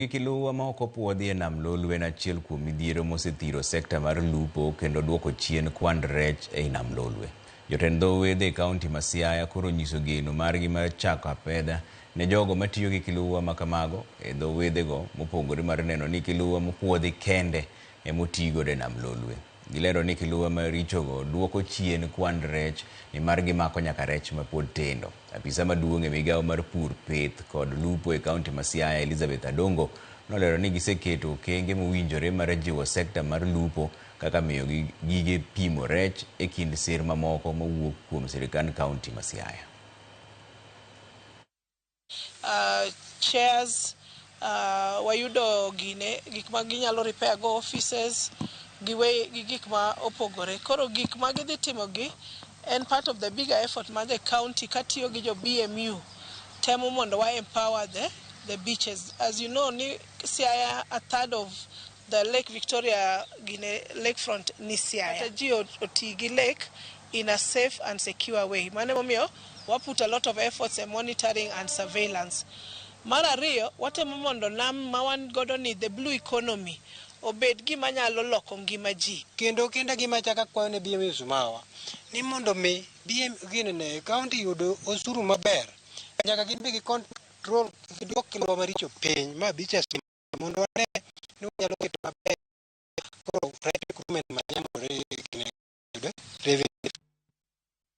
Gi kiluwa ma ok opuodhi e nam Lolwe en achiel kuom midhiero mosethiro sekta mar lupo kendo duoko chien kwand rech ei nam Lolwe. Jotend dho wedhe e kaunti ma Siaya koro onyiso geno margi mar chako apedha ne jogo matiyo gi kiluwa ma kamago e dho wedhego mopogore mar neno ni kiluwa mopuodhi kende ema otigodo e nam Lolwe. Gilero ni kiluwa marichogo duoko chien kwand rech nimar gimako nyaka rech mapod tindo. Apisa maduong' e migawo mar pur, pith kod lupo e kaunti ma Siaya Elizabeth Adongo nolero ni giseketo okenge mowinjore mar jiwo sekta mar lupo kaka miyogi gige pimo rech e kind sir mamoko mowuok kuom sirkand kaunti ma Siaya. Chairs, wayudo gine gik ma ginyalo repair go offices gi we gi gik ma opogore. Koro gik ma gidhi timo gi en part of the bigger effort ma the county katiyo gi jo BMU temo mondo wa empower the beaches. As you know ni Siaya, a third of the Lake Victoria gine lakefront ni Siaya. Kata ji oti gi lake in a safe and secure way. Mano emomiyo wa put a lot of efforts e monitoring and surveillance. Mar ariyo, watemo mondo nam ma wan godo ni, the blue economy, obed gima nyalo loko ngima ji. Kendo kenda gima chaka kwayo ne BMU Sumawa ni mondo mi BM gini ne county yud osuru maber, nyaka gin be gi control, giduok kiluwa maricho piny ma beaches mondo wane ni wanyalo keto maber koro rech recruitment manyamore gine yudo revenue.